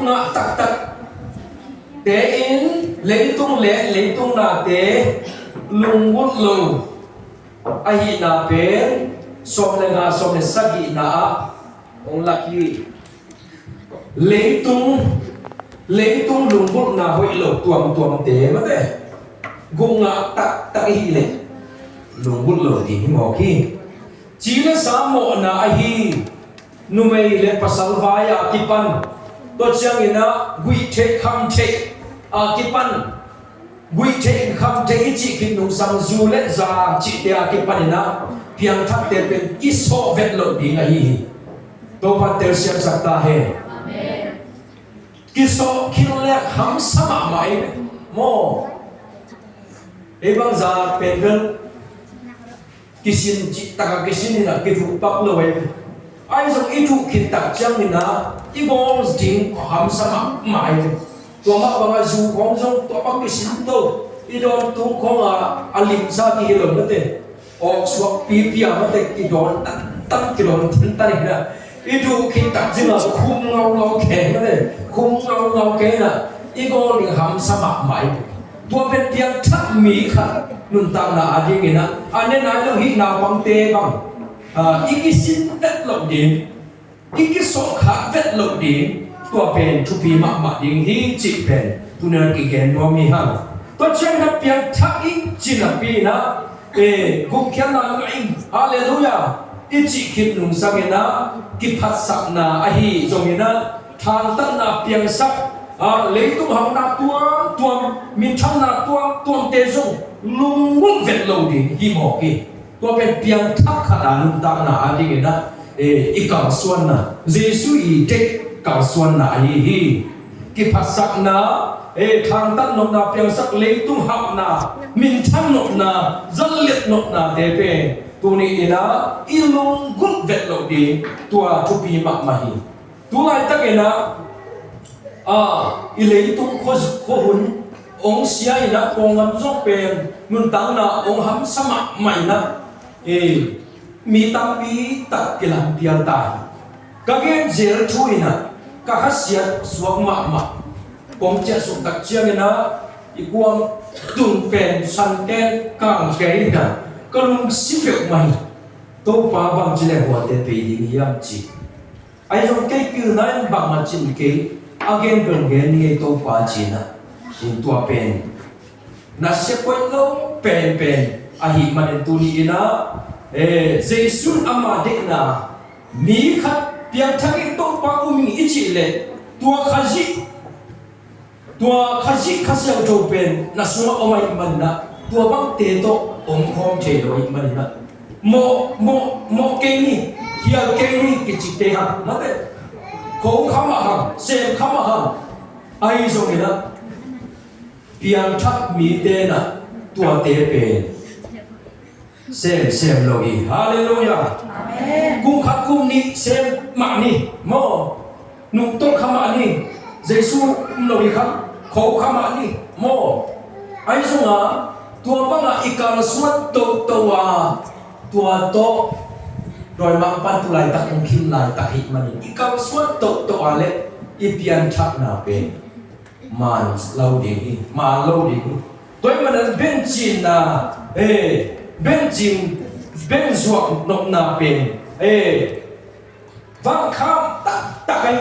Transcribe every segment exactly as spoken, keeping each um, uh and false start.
Gupngah taktak te in leitung le leitung nate lunggulh lo ahihna pen sawm le nga, sawm le sagihna ah hong lak hi. Leitung, leitung lunggulhna hoih lo tuamtuamte mate gupngah taktak i hih leh lunggulh lo ding hi mawk hi. Ci le sa mawhna ahi numei le pasal vai a kipan, tua ciangin ah guih theih kham theih a kipan, guih theih kham theih i cih khit nungsang, zu le za cihte a kipanin ah piangthakte pen kisawh vet loh ding ahi hi. Topa telsiamsak ta hen. Kisawh khin lek hamsa mahmah i maw? Ei bangza pen bel kisin cih takah kisin in ah kithuh pak lo ei. Ahi zong i thuh khit tak ciangin ah i gawl ding hamsa mahmah ei. Tua mah bangah zu khawng zong tua bang kisin to, i dawn tung khawngah a limsa kihi lo mate. Awk suak pipi a mate kidawn tantan, kidawn tantan in ah i thuh khit tak ciangah khum ngaungau kei mate, khum ngaungau kei in ah i gawl ding hamsa mahmah ei. Tua pen piangthak mi khat nuntakna a dingin ah a ne nai lo hih naupangte bang, ah, i kisin vet loh ding, i kisawhkhak vet loh ding, tua pen thupi mahmah ding hi cih pen tuni'n kigen nuam hi hang. Tua ciangin ah piangthak i cih napi in ah, eh, gupkhiatna ngah in, halleluiah, i cih khit nungsangin ah kiphatsakna ahi zongin ah thangtatna piangsak, ah, leitung hauhna tuamtuam, minthanna tuamtuamte zong lunggulh vet lo ding hi mawk hi. Tua pen piangthak khat a nuntakna a dingin ah, eh, i kalsuanna, Jesu i deih kalsuanna ahi hi. Kiphatsakna, eh, thangtat nopna, piangsak, leitung hauhna, minthan nopna, zallet nopnate pen tuni in ah i lunggulh vet loh ding tua thupi mahmah hi. Tu laitakin ah, ah, i leitung khua, khuahun hong sia in ah, kawlgam zong pen nuntakna hong hamsa mahmah in ah, eh, mi tampi tak kilampial ta hi. Ka gen zel thu in ah ka khasiat suak mahmah. Kong ciahsuk tak ciangin ah i kuam tung pen san ken kang kei in ah ka lungsim peuhmah hi. Topa bangci le huate pei ding hiam ci. Ahi zong kei pilna in bang a cin kei, a gen dong gen ni ei Topa ci-in ah. In tua pen nasia koih lo penpen ahih manin tuni in ah, eh, Jesu in ama deihna mi khat piangthak in Topa um ing i cih leh tua Khazih Tua Khazih Kha Siangtho pen na sungah om ahih manin ah, tua bangte tawh om khawm thei lo ahih manin ah, mawh, mawh, mawh kei ni, hial kei ni kicite hang, mate. Kho kha mah hang, sem kha mah hang. Ahi zongin ah piangthak mite in ah tuate pen sem, sem lo hi. Halleluiah. Amen. Kum khat kum nih sem mah ni maw. Nungtolh kha mah ni. Jesu um lo hi kha, kho kha mah ni maw. Ahi zongah tua bangah i kalsuan toto a, tua tawh dawimangpa'n tu laitak hong khin laitak ahih manin i kalsuan toto a leh i pianthakna pen man lo ding hi, man lo ding hi. Tua ahih manin bencin na, eh, bencin, benzuak nopna pen, eh, vankham taktak ahi.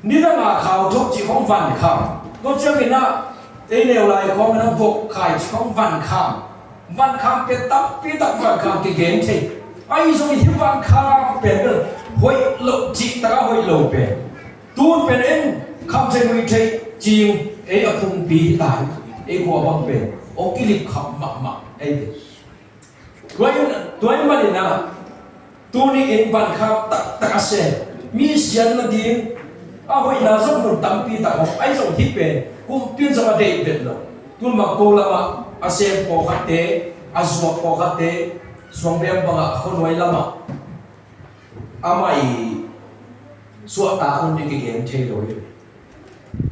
Nidang a khau thuk cih khong vankham. Tua ciangin ah ei neu lai khong in ah vok khai cih khong vankham. Vankham pen tampi tak vankham kigen thei. Ahi zong hih vankham pen hoih lo cih takah hoih lo pen. Tun pen en kham thei, hoih thei cing, ei a phungpi hi ta hi. Ei khua bang pen hong kilip kham mahmah ei ve. Tua ahih manin ah tuni in vankham taktak a sem, mi sian nading a hoihna zong mun tampi tak om. Ahi zong hih pen kumpi in zong a deih vet lo. Tun mah ko lamah a sem pawlkhatte, a zuak pawlkhatte, Suang Bem bangah khuanuai lamah amah i suahtak hun ding kigen thei lo hi.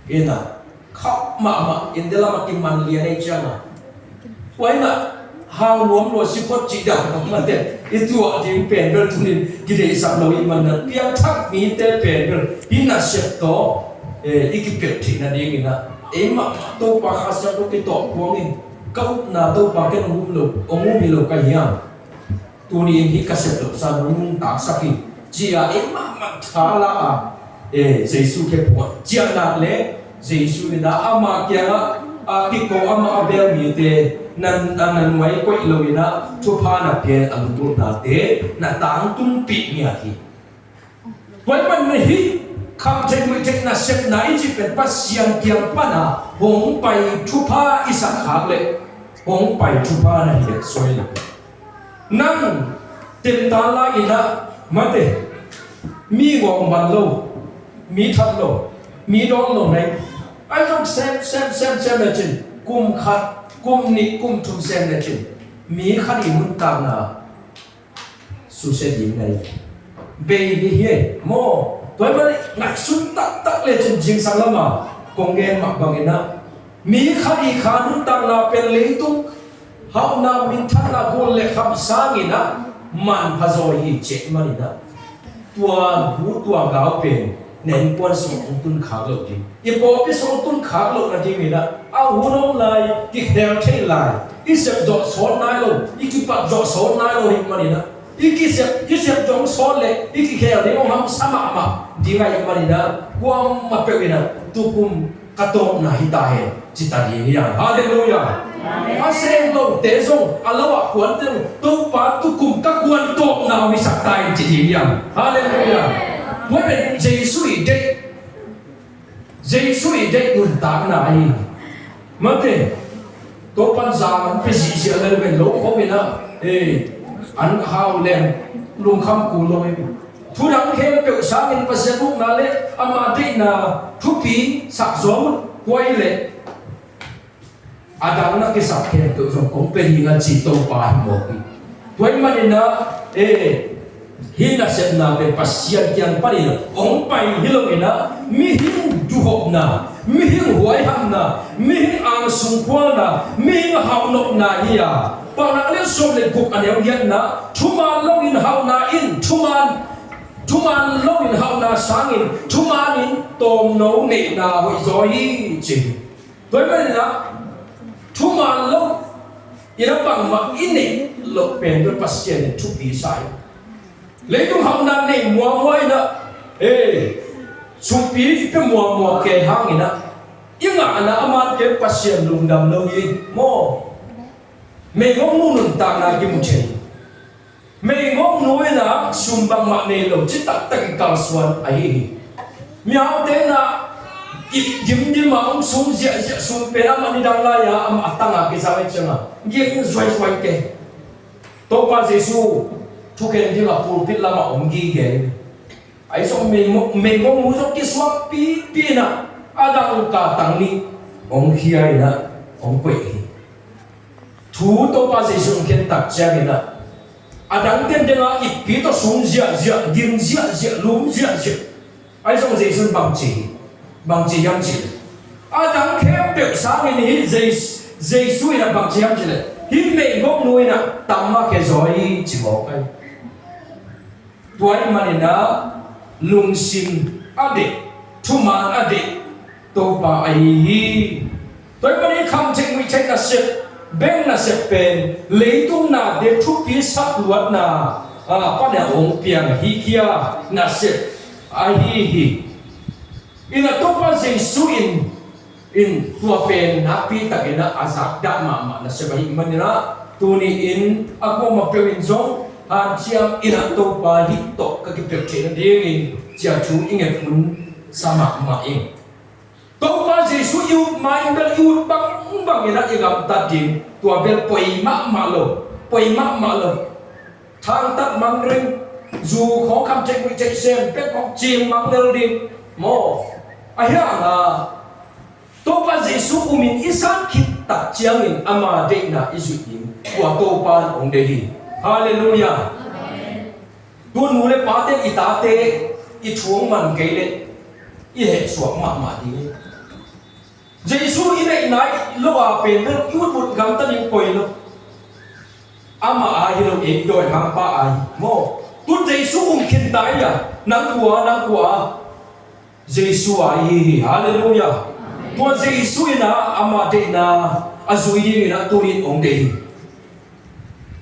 Ina khauh mahmah, India lamah kiman lian ei ciangah, tua ina hau nuam lua si phot cih dan mah te i tuah ding pen bel tunin kideihsak lo i hih manin ah piangthak mite pen bel hih nasep tawh, eh, i kipelh theih nadingin ah ei mahmah Topa Kha Siangtho kitawh kuangin ka upna Topa ken hong um lo, hong um hi lo ka hiam? Tuni in hih ka sep lohsa nong nuntaksak hi, ci-a ei mahmah tha la a, eh, Jesu khe phuan ciahnak le Jesu in ah ama kiangah a kiko amah a bel mite na, na, na nuai koih lo in ah thupha na pia in a lunggulhnate na tangtunpih ngiat hi. Tua ahih manin hih khamtheih muihtheih nasepna i cih pen Pasian kiang pana hong pai thupha i sak khak leh hong pai thupha na hi dek suai lo. Nang temta lai in ah mate, mi ngawng man lo, mi that lo, mi dawn lo na hi. Ahi zong sem sem sem sem lecin kum khat, kum nih, kum thum sem lecin mi khat i nuntakna susia ding na hi. Bei hi hi maw? Tua ahih manin ngaihsun taktak lecin zingsang lama kong gen mah bangin ah mi khat i kha nuntakna pen leitung hauhna, minthanna, gul le kham sangin ah manpha zaw hi cih manin ah tua gu tua gau pen na innkuan sungah hong tun khak loh ding, i pawlpi sungah hong tun khak loh nadingin ah a hun om lai, kikhel thei lai, i sep zawh sawt nai lo, i kipat zawh sawt nai lo hi manin ah i kisep, i sep zawh sawt le i kikhel ding hong hamsa mahmah ding ahih manin ah kuamah peuh in ah tukum ka tawpna hi ta hen ci ta ding hi hang. Halleluiah. Amen. A seng lote zong, a lo a kuante zong Topa tukum ka kuan tawpna hong hisak ta hen ci ding hi hang. Halleluiah. Tua pen Jesu i deih, Jesu i deih nuntakna ahi. Mate, Topan zang an pia zihziah lel ven lo khawm in ah, eh, an hau leng lungkham kul lo hi. Thu dang khempeuh sangin Pasian ukna le ama deihna thupi sak zaw un, tua hi leh a dang na kisak khempeuh zong kong pia ding a ci Topa hi mawk hi. Tua ahih manin ah, eh, hih nasepna pen Pasian kiang panin hong pai hi lo in ah mihing duhopna, mihing huaihamna, mihing angsung khualna, mihing hauhnopna hi a, Paunak a lian sawm le guk a neu giatna, thuman loin hauhna in, thuman, thuman loin hauhna sangin thuman in tawmno neihna hoih zaw hi ci hi. Tua ahih manin ah thuman lo in ah bangmah i neih loh pen pen Pasian in thupi sa hi. Leitung hauhna nei muamua in ah, eh, sumpi i pia muamua kei hangin ah i ngahna a man kei Pasian lungdam lo hi maw? Meigong nu nuntakna kimu thei. Meigong nu in ah sum bangmah nei lo, ci taktak i kalsuan ahi hi. Mihaute in ah ip dimdim a om, sum ziahziah, sum pen amah nidang lai-a amah a tang a kizang ahih ciangin ging zuaizuai kei. Topa Jesu thukhen ding a pulpit lamah om gige. Ahi zong meigong, meigong nu zong kisuak pipi in ah a dangka tang nih hong khia in ah hong koih hi. Thu Topa Jesu hong khen tak ciangin ah a dang teng teng a ippi tawh sum ziahziah, ging ziahziah, lum ziahziah. Ahi zong Jesu in bang ci hi, bang ci hiam cih leh, a dang khempeuh sangin hih Jes-, Jesu in ah bang ci hiam cih leh hih meigong nu in ah tam a khia zaw hi ci mawk hi. Tua ahih manin ah lungsim a deih, thuman a deih Topa ahi hi. Tua ahih manin khamtheih muihtheih nasep, beng nasep pen leitung nate thupi sak luatna, ah, panin hong piang hi khia nasep ahi hi. In ah Topa Jesu in, in tua pen nakpi takin ah a zakdah mahmah nasep ahih manin ah tuni in a kuamah peuh in zong hanciam in ah Topa hih tawh ka kipelh theih nadingin ci-a thu i nget hun sa mahmah ing. Topa Jesu i ut ma in bel i ut bangbang in ah i gamtat ding, tua bel poi mahmah lo, poi mahmah lo. Thangtat mang ding, zu khawng khamtheih muihtheih sem pek khawng cing mang lel ding maw? Ahi hang a Topa Jesu um in i san khit tak ciangin ama deihna i zuih ding, tua Topa in hong deih hi. Halleluiah. Tu nu le pate i tate i thu hong man kei leh i hehsuak mahmah ding hi. Jesu i neih nai lo a pen bel i utut gamta ding poi lo. Amah a hi lo, ei dawimangpa a hi maw. Tun Jesu um khin ta hi a, nang kua, nang kua? Jesu a hi hi. Halleluiah. Tua Jesu in ah ama deihna a zui dingin ah tunin hong deih hi.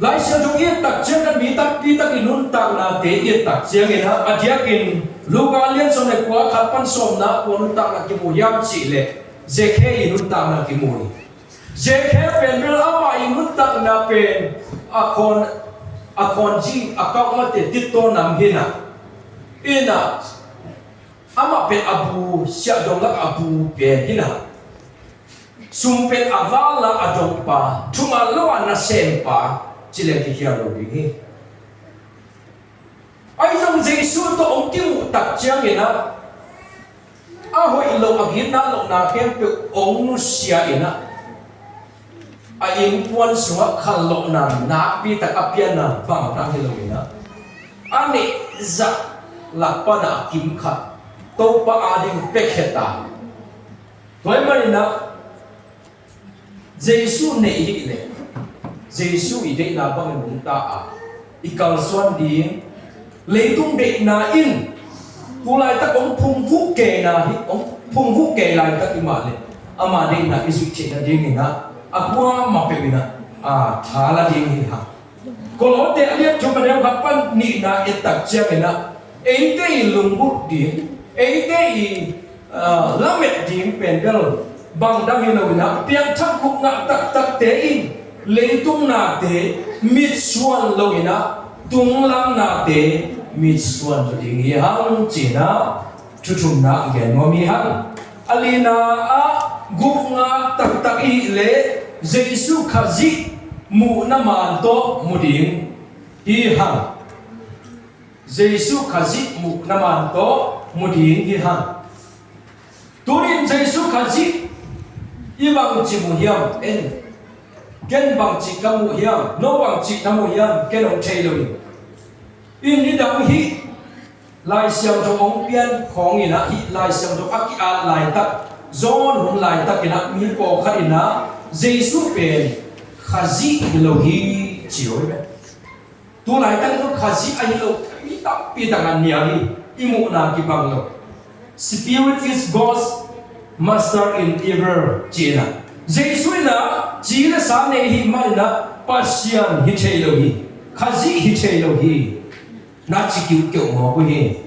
Lai Siangtho i et tak ciangin ah, mi tampi tak i nuntaknate i et tak ciangin ah, a diakin Luka lian sawm le kua, khat pan sawmna kua nuntakna kimu hiam cih leh, Zakhe i nuntakna kimu hi. Zakhe pen bel amah i nuntakna pen a khawn, a khawn zi, a kauh mate Tito nam hi na. In ah, amah pen a bu, siahdong lak a bu pen hi na. Sum pen a val a a dongpa, thuman lo a nasempa, ci leng kikhial lo ding hi. Ahi zong Jesu tawh hong kimuh tak ciangin ah, a hoih loh, a gimna lohna khempeuh hong nusia in ah, a innkuan sungah khanlawhna nakpi tak a pianna bangdang hi lo in ah, a neih zah lak pan ah a kim khat Topa ading piakhia ta. Tua ahih manin ah, Jesu neih hih leh, Jesu i deihna bangin nungta a, i kalsuan ding, leitung deihna in tu laitak hong phungvuh keina hi, hong phungvuh kei laitak i mah leh, ama deihna i zuih theih nadingin ah, a kuamah peuh in ah, a, tha la ding hi hang. Kolose a lian thum a neu khat pan nihna et tak ciangin ah, eite i lunggulh ding, eite i, ah, lamet ding pen bel bangdang hi lo in ah, piangthak guk ngah taktakte in leitung nate mitsuan lo in ah, tunglam nate mitsuan lo ding hi hang, ci-in ah thu thumna gen nuam hi hang. A lina ah, guk ngah taktak i hih leh Jesu Khazih muhna maan tawh mu ding hi hang. Jesu Khazih muhna maan tawh mu ding hi hang. Tunin Jesu Khazih i bangci mu hiam? En, ken bangci ka mu hiam? No bangci na mu hiam? Ken hong thei lo hi. In nidang hih Lai Siangtho hong pian khawng in ah, hih Lai Siangtho a ki-at laitak, John hun laitak in ah, mi pawlkhat in ah Jesu pen Khazih hi lo hi, ci uh hi ve. Tu laitak in Khazih ahi lo mi tampi tak a nial hi, i muhna kibang lo. Spirit is God's master in evil, ci-in ah, Jesu in ah ci le sa nei hi mah in ah, Pasian hi thei lo hi, Khazih hi thei lo hi, na ci kiuhkeuh mawk uh hi.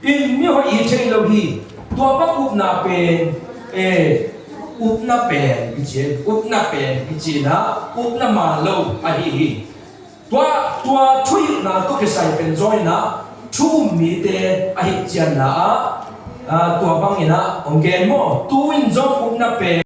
In mihoih hi thei lo hi. Tua bang upna pen, eh, upna pen kici, upna pen kici in ah, upna maan lo ahi hi. Tua, tua thuhilhna tawh kisai pen zong in ah, thu um mite ahih ciangin ah, ah, tua bangin ah hong gen maw. Tu-in zong upna pen